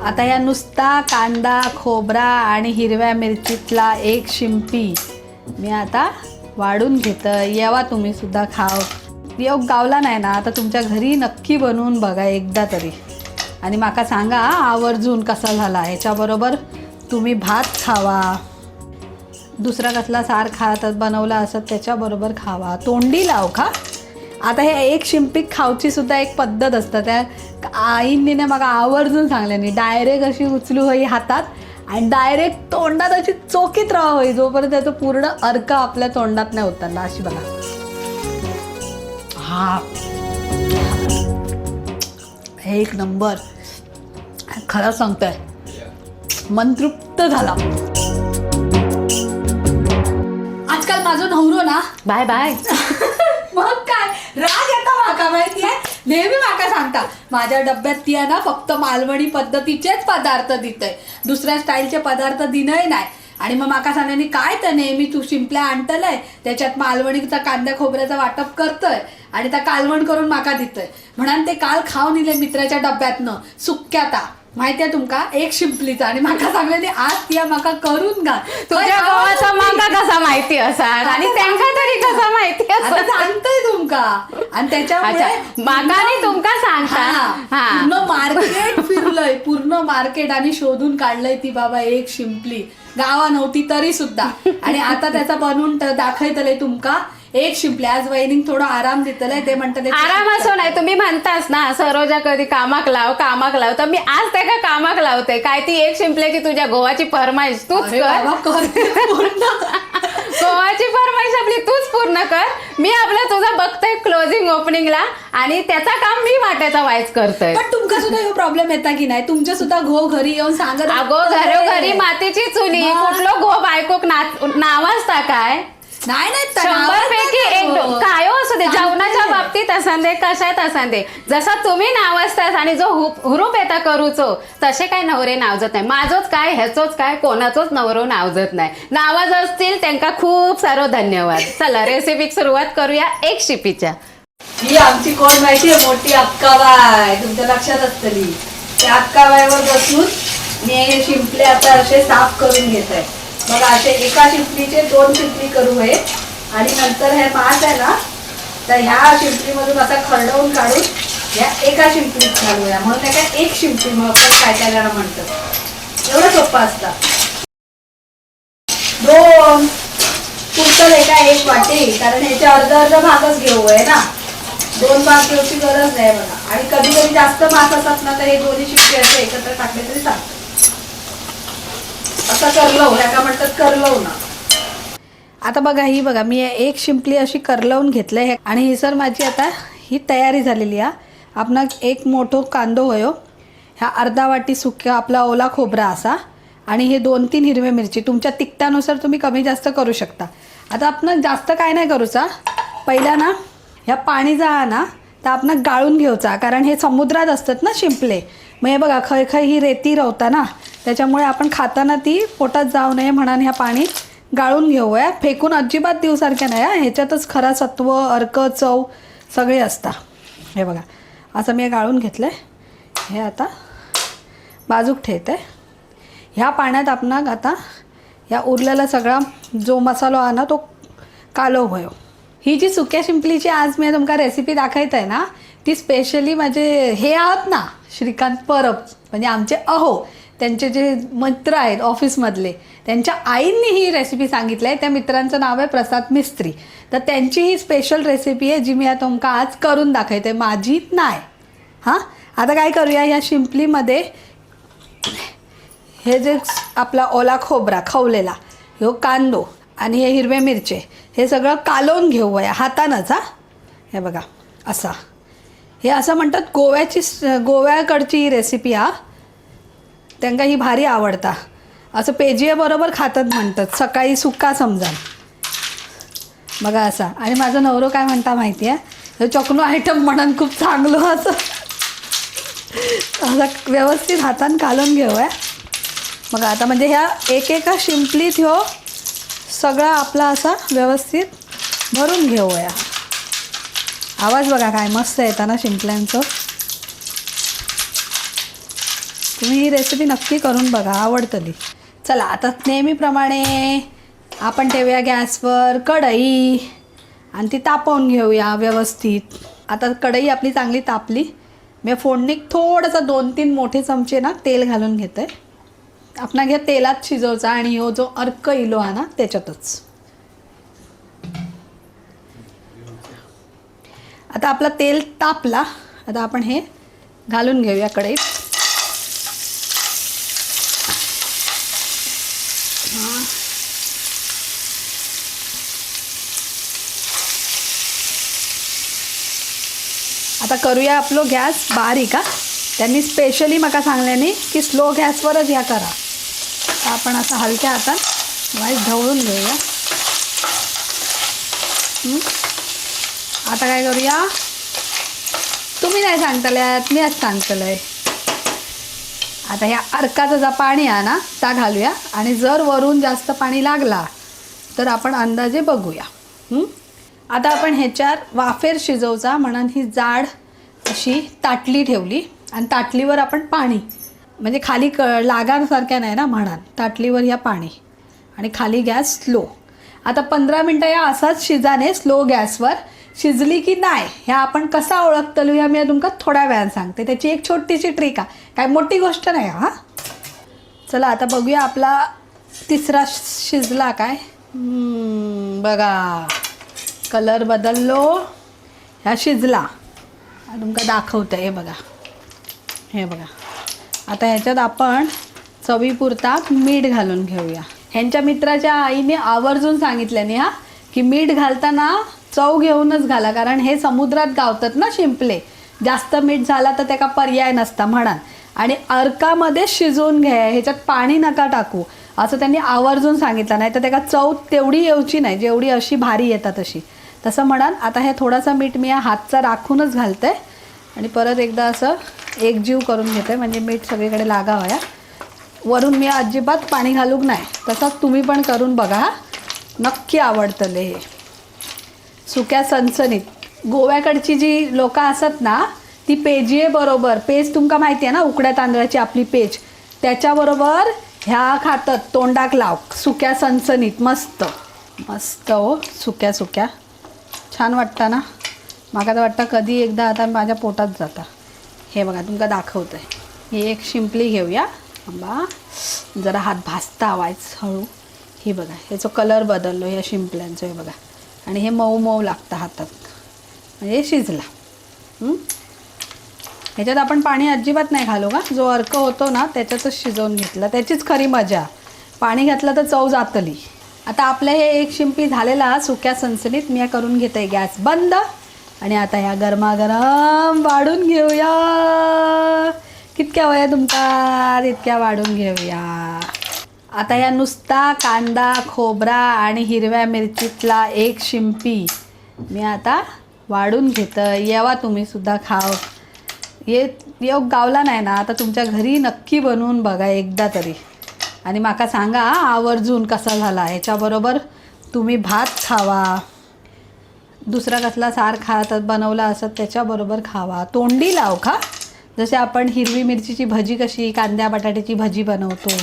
आता या नुसता कांदा, खोबरा आणि हिरव्या मिरचीतला एक शिंपी मी आता वाढून घेतं. येवा तुम्ही सुद्धा खाव. योग गावला नाही ना, आता तुमच्या घरी नक्की बनवून बघा एकदा तरी आणि माका सांगा आवर्जून कसा झाला. ह्याच्याबरोबर तुम्ही भात खावा, दुसरा कसला सार खात बनवला असत त्याच्याबरोबर खावा, तोंडी लाव खा. आता हे एक शिंपी खावची सुद्धा एक पद्धत असतं. त्या आईंनी ना मला आवर्जून सांगल्यानी, डायरेक्ट अशी उचलू होई हातात आणि डायरेक्ट तोंडात अशी चोकीत राहा होई जोपर्यंत त्याचं पूर्ण अर्क आपल्या तोंडात नाही उतरला. अशी बघा, हा एक नंबर. खरं सांगतोय, मन तृप्त झाला. आजकाल माझं नवरो ना बाय बाय. मग काय राग येता माका माहितीये. नेहमी माका सांगता माझ्या डब्यात ती आहे ना फक्त मालवणी पद्धतीचेच पदार्थ देतय, दुसऱ्या स्टाईलचे पदार्थ दिनय नाही. आणि मग माका सांगण्यानी काय तर नेहमी तू शिंपल्या आणतलय, त्याच्यात मालवणीचा कांदा खोबऱ्याचा वाटप करतय आणि त्या कालवण करून माका देतय. म्हणान ते काल खाऊन इले मित्राच्या डब्यातनं सुक्याता, माहितीये तुमका, एक शिंपलीचा. आणि माका सांगल्यानी आज ती माका करून घाल. तुझ्या गोवाचा माका कसा माहिती असा आणि त्यांका तरी कसा माहिती आता असा? सांगतोय तुमका. आणि त्याच्यामुळे अच्छा, माका नाही तुमका सांगता. हा, पूर्ण मार्केट फिरलंय, पूर्ण मार्केट आणि शोधून काढलंय ती बाबा एक शिंपली गावा नव्हती तरी सुद्धा. आणि आता त्याचा बनवून दाखयतलंय तुमका एक शिंपली. आज वहिनी थोडं आराम देतलंय, ते म्हणतात आराम असो नाही, तुम्ही म्हणतास ना सरोजा कधी कामाक लाव कामाक लाव, तर मी आज त्या का कामाक लावते. काय ती एक शिंपल्याची तुझ्या गोवाची फरमाईश तूच अरे कर. बाबा, करते पूर्ण. गोवाची फरमाईश आपली तूच पूर्ण कर. मी आपलं तुझं बघतोय क्लोजिंग ओपनिंगला आणि त्याचा काम मी वाट्याचा वायच करतोय. पण तुमका सुद्धा ह्यो प्रॉब्लेम येता की नाही? तुमच्या सुद्धा घो घरी येऊन सांगत अगो घरोघरी मातीची चुली, मग? कुठलो घो बायकोक नावाजता काय? नाही नाही, 100 पैकी एक हो. काय हो असू दे, सांगते. जेवणाच्या बाबतीत असन दे, कशात असन दे, जसा तुम्ही नावाजतास आणि जो हुरूप येता करूचो, तसे काय नवरे नावजत नाही. माझोच काय, ह्याचोच काय, कोणाचोच नवरो नावजत नाही. नावाज असतील त्यांका खूप सारो धन्यवाद. चला रेसिपी सुरुवात करूया एक शिपीच्या. ही आमची कोण माहितीये? मोठी अक्काबाय, तुमच्या लक्षात असतली. त्या अक्काबाईवर बसून मी हे शिंपले आता असे साफ करून घेत आहे. मग असे एका शिंपलीचे दोन शिंपली करू हे. आणि नंतर हे मांस आहे ना, तर ह्या शिंपलीमधून असा खरडवून काढून ह्या एका शिंपलीत घालूया. म्हणून त्या काय एक शिंपली मग आपण काय काय जण म्हणतात. एवढं सोपं असतं. दोन पुरतं एका एक वाटी, कारण ह्याचे अर्ध अर्ध भागच घेऊ आहे ना, दोन भाग घेऊची गरज नाही बघा. आणि कधी कधी जास्त मास असतात ना, तर हे दोन्ही शिंपी असे एकत्र टाकले तरी चालतं. असं करलव, ह्याका म्हणतात करलव ना. आता बघा, ही बघा मी एक शिंपली अशी करलवून घेतलं हे. आणि ही सर माझी आता ही तयारी झालेली आहे. आपणाक एक मोठो कांदो होयो, ह्या अर्धा वाटी सुक्या आपला ओला खोबरा असा, आणि हे 2-3 हिरवे मिरची. तुमच्या तिखटानुसार तुम्ही कमी जास्त करू शकता. आता आपण जास्त काय नाही करूचा. पहिला ना ह्या पाणी जा ना तर आपण गाळून घेऊचा, कारण हे समुद्रात असतात ना शिंपले. मग हे बघा खय खय ही रेती रवता ना, त्याच्यामुळे आपण खाताना ती पोटात जाऊ नये म्हणून ह्या पाणी गाळून घेऊया. फेकून अजिबात देऊसारख्या नाही हा. ह्याच्यातच खरा सत्व, अर्क, चव सगळे असता. हे बघा असं मी गाळून घेतलं आहे. हे आता बाजूक ठेवते. ह्या पाण्यात आपणाक आता ह्या उरलेला सगळा जो मसालो आहे ना तो कालो होयो. ही जी सुक्या शिंपलीची आज मी तुमका रेसिपी दाखयत आहे ना, ती स्पेशली माझे हे आहोत ना श्रीकांत परब, म्हणजे आमचे अहो, त्यांचे जे मित्र आहेत ऑफिसमधले, त्यांच्या आईंनी ही रेसिपी सांगितली आहे. त्या मित्रांचं नाव आहे प्रसाद मिस्त्री. तर त्यांची ही स्पेशल रेसिपी आहे जी मी आता तुमका आज करून दाखवते, माझी नाही. हां, आता काय करूया, ह्या शिंपलीमध्ये हे जे आपला ओला खोबरा खवलेला, ह्यो कांदो आणि हे हिरवे मिरचे, हे सगळं कालवून घेऊया हातानंच. हां, हे बघा असा हे असं म्हणतात गोव्याची, गोव्याकडची ही रेसिपी. हा त्यांना ही भारी आवडता, असं पेजियाबरोबर खातात म्हणतात सकाळी सुका समजा. बघा असा. आणि माझं नवरो काय म्हणता माहिती आहे, हे चकनो आयटम म्हणून खूप चांगलं. असं असं व्यवस्थित हातानं कालवून घेऊया. मग आता म्हणजे ह्या एकेका शिंपलीत ह्यो सगळा आपला असा व्यवस्थित भरून घेऊया. आवाज बघा काय मस्त येताना शिंपल्यांचं. तुम्ही ही रेसिपी नक्की करून बघा, आवडतली. चला आता नेहमीप्रमाणे आपण ठेवूया गॅसवर कढई आणि ती तापवून घेऊया व्यवस्थित. आता कढई आपली चांगली तापली. मी फोडणीत थोडंसं 2-3 मोठे चमचे ना तेल घालून घेते. आपणा घ्या तेलात शिजवचा आणि हो जो अर्क इलो हा ना त्याच्यातच. आता आपला तेल तापला, आता आपण हे घालून घेऊया कढईत. हां. आता करूया आपलो गॅस बारीक. हा, त्यांनी स्पेशली म्हाका सांगल्यानी की स्लो गॅसवरच ह्या करा. तर आपण असं हलक्या हातात वाईट ढवळून घेऊया. हं? आता काय करूया, तुम्ही नाही सांगतल्यात, मी आज सांगतलंय. आता ह्या अर्काचं जा पाणी आहे ना ता घालूया आणि जर वरून जास्त पाणी लागला तर आपण अंदाजे बघूया. हं? आता आपण ह्याच्यावर वाफेर शिजवचा म्हणून ही जाड अशी ताटली ठेवली आणि ताटलीवर आपण पाणी, म्हणजे खाली लागासारख्या नाही ना म्हणून ताटलीवर ह्या पाणी आणि खाली गॅस स्लो. आता 15 मिनटं या असाच शिजाने स्लो गॅसवर शिजली की नाही ह्या आपण कसा ओळखतलो ह्या मी तुमका थोड्या वेळानं सांगते. त्याची एक छोटीशी ट्रिक आहे, काय मोठी गोष्ट नाही. हां चला आता बघूया आपला तिसरा शिजला काय. बघा कलर बदललो, ह्या शिजला. आता तुमका दाखवते, हे बघा, हे बघा. आता ह्याच्यात आपण चवीपुरता मीठ घालून घेऊया. ह्यांच्या मित्राच्या आईने आवर्जून सांगितल्याने हा की मीठ घालताना चव घेऊनच घाला, कारण हे समुद्रात गावतात ना शिंपले, जास्त मीठ झाला तर त्याका पर्याय नसता म्हणून. आणि अर्कामध्ये शिजवून घ्या, ह्याच्यात पाणी नका टाकू असं त्यांनी आवर्जून सांगितलं, नाही तर त्याका चव तेवढी येऊची नाही जेवढी अशी भारी येतात अशी. तसं म्हणाल. आता हे थोडासा मीठ मी या हातचा राखूनच घालते आणि परत एकदा असं एकजीव करून घेते, म्हणजे मीठ सगळीकडे लागावं. वरून मी अजिबात पाणी घालूक नाही, तसंच तुम्ही पण करून बघा, नक्की आवडतले हे सुक्या सणसणीत. गोव्याकडची जी लोकं असत ना ती पेजीये बरोबर, पेज तुमका माहिती आहे ना, उकड्या तांदळाची आपली पेज, त्याच्याबरोबर ह्या खातात तोंडाक लाव सुक्या सणसणीत, मस्त मस्त हो सुक्या सुक्या छान वाटतं ना. म्हाका तर वाटतं कधी एकदा आता माझ्या पोटात जाता. हे बघा तुमका दाखवतंय. ही एक शिंपली घेऊया. थांबा जरा हात भाजता आवाज हळू. हे बघा ह्याचा कलर बदललो ह्या शिंपल्यांचं, हे बघा. आणि हे मऊ मऊ लागतं हातात, म्हणजे शिजला. हं? ह्याच्यात आपण पाणी अजिबात नाही घालू का, जो अर्क होतो ना त्याच्यातच शिजवून घेतला, त्याचीच खरी मजा. पाणी घातलं तर चव जातली. आता आपलं हे एक शिंपी झालेला सुक्या सणसणीत. मी करून घेते गॅस बंद आणि आता ह्या गरमागरम वाढून घेऊया. कितक्या वया तुमका तितक्या वाढून घेऊया. आता ह्या नुसता कांदा खोबरा आणि हिरव्या मिरचीतला एक शिंपी मी आता वाढून घेतं. येवा तुम्ही सुद्धा खाव. ये योग गावला नाही ना, आता तुमच्या घरी नक्की बनवून बघा एकदा तरी आणि माका सांगा आवर्जून कसा झाला. ह्याच्याबरोबर तुम्ही भात खावा, दुसरा कसला सार खात बनवला असत त्याच्याबरोबर खावा, तोंडी लाव खा. जसे आपण हिरवी मिरचीची भजी कशी कांद्या बटाट्याची भजी बनवतो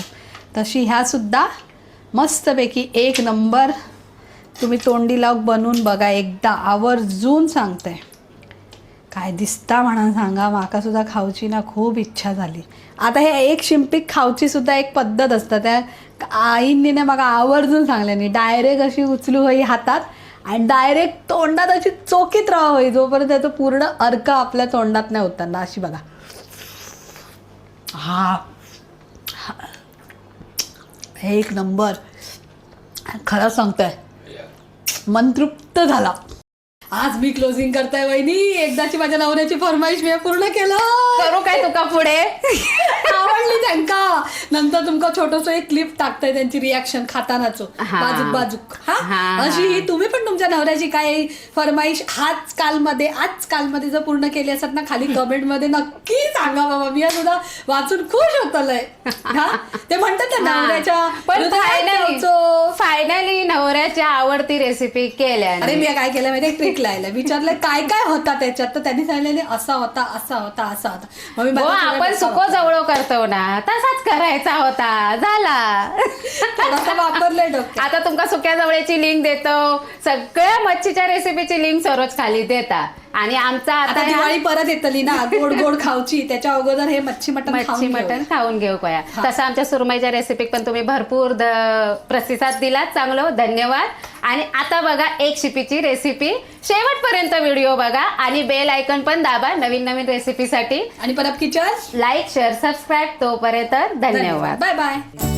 तशी ह्यासुद्धा मस्तपैकी एक नंबर. तुम्ही तोंडी लाव बनवून बघा एकदा, आवर्जून सांगते. काय दिसता म्हणा सांगा, माकासुद्धा खावची ना खूप इच्छा झाली. आता हे एक शिंपी खावची सुद्धा एक पद्धत असतं, त्या आईंनी ना म्हाका आवर्जून सांगल्यानी डायरेक्ट अशी उचलू हई हातात आणि डायरेक्ट तोंडात अशी चोकीत राहावं हई जोपर्यंत त्याचं पूर्ण अर्क आपल्या तोंडात नाही उतरणार. अशी बघा, हा हे एक नंबर. खरं सांगताय मन तृप्त झाला. आज मी क्लोजिंग करताय वहिनी. एकदाची माझ्या नवऱ्याची फरमाईश मी पूर्ण केलं. करू काय तुका पुढे? आवडली त्यांका. नंतर तुमका छोटस एक क्लिप टाकताय त्यांची रिॲक्शन खातानाच हा. बाजूक बाजूक. हा हा, अशी ही तुम्ही पण तुमच्या नवऱ्याची काय फरमाईश आजकालमध्ये जर पूर्ण केली असत ना, खाली कमेंट मध्ये नक्की सांगा बाबा, मी सुद्धा वाचून खुश होतलंय. हा? ते म्हणतात ना नवऱ्याच्या पण हृदयात फायनली जाऊचो. फायनली नवऱ्याच्या आवडती रेसिपी केल्या. अरे मी काय केलं माहिती, ट्रिक लायलं, विचारलं काय काय होता त्याच्यात, तर त्यांनी सांगितलं असा होता, असा होता, असा होता. मग मी हो माझा favorite आपण असा सुको होता. जवळ करतो ना, तसाच करायचा होता, झाला. थोडासा वापरलंय डोक्यात. आता तुमका सुक्या जवळची लिंक देतो, सगळ्या मच्छीच्या रेसिपीची लिंक सरोज खाली देता. आणि आमचा आता आता दिवाळी परत येतली ना, गोड गोड खाऊची, त्याच्या अगोदर हे मच्छी मटण मच्छी खाऊन मटण घेऊ. खाऊन घेऊ कोया. तसं आमच्या सुरमईच्या रेसिपी पण तुम्ही भरपूर प्रतिसाद दिलात, चांगलं, धन्यवाद. आणि आता बघा एक शिपीची रेसिपी, शेवटपर्यंत व्हिडिओ बघा आणि बेल आयकॉन पण दाबा नवीन नवीन रेसिपीसाठी. आणि परत किचन लाईक, शेअर, सबस्क्राईब. तोपर्यंत धन्यवाद. Bye bye.